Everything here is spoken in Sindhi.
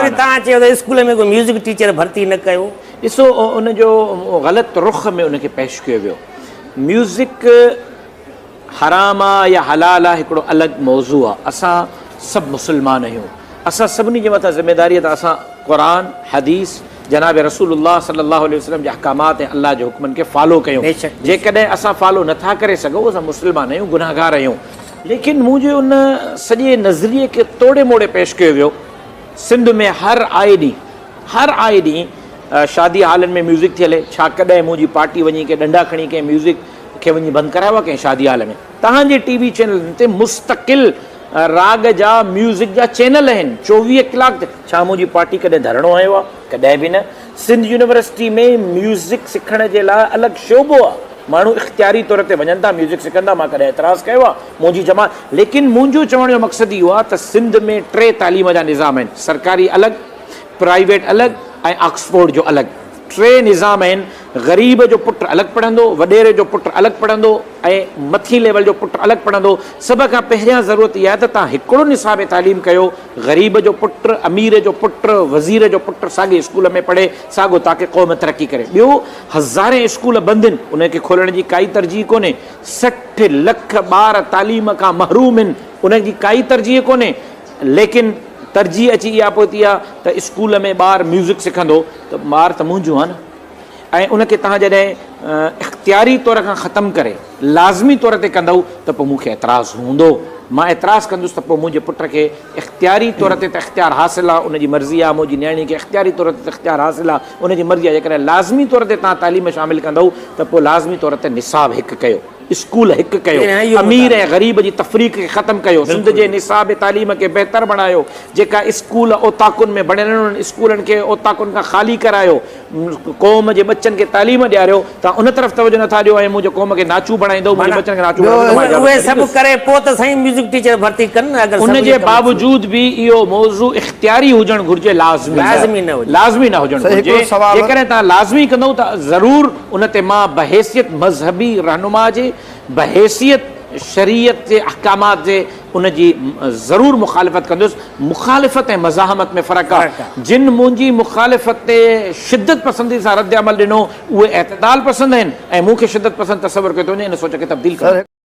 وري توهان چيو ته اسڪول ۾ ڪو ميوزڪ ٽيچر ڀرتي نه ڪيو. ڏسو ان جو غلط رخ ۾ ان کي پيش ڪيو ويو. ميوزڪ حرام آ يا حلال آ هڪڙو الڳ موضوع آ. اسان سڀ مسلمان آهيون. اسان سڀني جي مٿان ذميداري آ ته اسان قرآن، حديث، جناب رسول الله صلي الله عليه وسلم جي احڪامات ۽ الله جي حڪمن کي فالو ڪيون. جيڪڏهن اسان فالو نٿا ڪري سگهون اسان مسلمان آهيون گنهگار آهيون. ليڪن منهنجي ان سڄي نظريي کي توڙي موڙي پيش ڪيو ويو. سنڌ ۾ هر آئي ڏينهن هر آئي ڏينهن شادي هالن ۾ ميوزڪ ٿي هلي. ڇا ڪڏهن منهنجي پارٽي وڃي ڪنهن ڏنڊا کڻي ڪنهن ميوزڪ کي وڃي بند ڪرايو آهي ڪنهن شادي هال ۾؟ توهان جي ٽي وي چينلن تي مستقل راڳ جا ميوزڪ جا چينل آهن 24 ڪلاڪ تي. ڇا منهنجي پارٽي ڪڏهن ڌرڻو هنيو آهي؟ ڪڏهن به نه. سنڌ يونيورسٽي ۾ ميوزڪ سکڻ جي لاء الڳ شعبو آهي. ماڻهو اختياري طور تي وڃن ٿا ميوزڪ سکن ٿا مان ڪڏهن اعتراض ڪيو آهي منهنجي جماعت ليڪن منهنجو چوڻ جو مقصد اهو آهي ته سنڌ ۾ ٽي تعليم جا نظام آهن سرڪاري الڳ پرائيويٽ الڳ ۽ آڪسفورڊ جو الڳ ٽي نظام آهن غريب جو پٽ الڳ پڙهندو وڏيري جو پٽ الڳ پڙهندو ۽ مٿين ليول جو پٽ الڳ پڙهندو سڀ کان پهريان ضرورت اها آهي ته توهان هڪڙو نصاب تعليم ڪيو غريب جو پٽ امير جو پٽ وزير جو پٽ ساڳي اسڪول ۾ پڙهي ساڳو تاڪه قوم ترقي ڪري ٻيو هزارين اسڪول بند آهن انهن کي کولڻ جي ڪائي ترجيح ڪونهي، 60 لک ٻار تعليم کان محروم آهن انهن جي ڪائي ترجيح ڪونهي ليڪن ترجيح اچي اها پهتي آهي ته اسڪول ۾ ٻار ميوزڪ سکندو ته ٻار ته منهنجو آهي نه ۽ ان کي توهان جڏهن اختياري طور کان ختم ڪري لازمي طور تي ڪندؤ ته پوء مون کي اعتراض هوندو. مان اعتراض ڪندس ته پوء منهنجي پٽ کي اختياري طور تي ته اختيار حاصل آ، ان جي مرضي آ، منهنجي نياڻي کي اختياري طور تي ته اختيار حاصل آ، ان جي مرضي آ. جيڪڏهن لازمي طور تي توهان تعليم شامل ڪندؤ ته پوء لازمي طور تي نصاب هڪ ڪيو، اسڪول هڪ ڪيو، امير ۽ غريب جي تفريق کي ختم ڪيو، سنڌ جي نصاب تعليم کي بهتر بڻايو، جيڪا اسڪول اوطاقن ۾ بڻيل آهن انهن اسڪولن کي اوطاقن کان خالي ڪرايو. قوم جي ٻچن کي تعليم ڏياريو، توهان ان طرف توجه نٿا ڏيو ۽ منهنجي قوم کي ناچو بڻائيندؤ، منهنجي ٻچن کي ناچو بڻائيندؤ ته مان اجازت اهي سڀ ڪري پوء ته سائين ميوزڪ ٽيچر ڀرتي ڪن نه اگر ان سڀ جي اهي ڪم ٿي باوجود به اهو موضوع اختياري هجڻ گهرجي لازمي نه لازمي نه هجي. لازمي نه هجڻ سائين گهرجي هڪڙو سوال. جيڪڏهن توهان لازمي ڪندؤ ته ضرور ان تي مان بحيثيت مذهبي رهنما جي بحيثيت شريعت جي احڪامات جي ان جي ضرور مخالفت ڪندس، مخالفت ۽ مزاحمت ۾ فرق آ، جن منهنجي مخالفت تي شدت پسندي سان رد عمل ڏنو اهي اعتدال پسند آهن ۽ مون کي شدت پسند تصور ڪيو ٿو وڃي، ان سوچ کي تبديل ڪرڻو.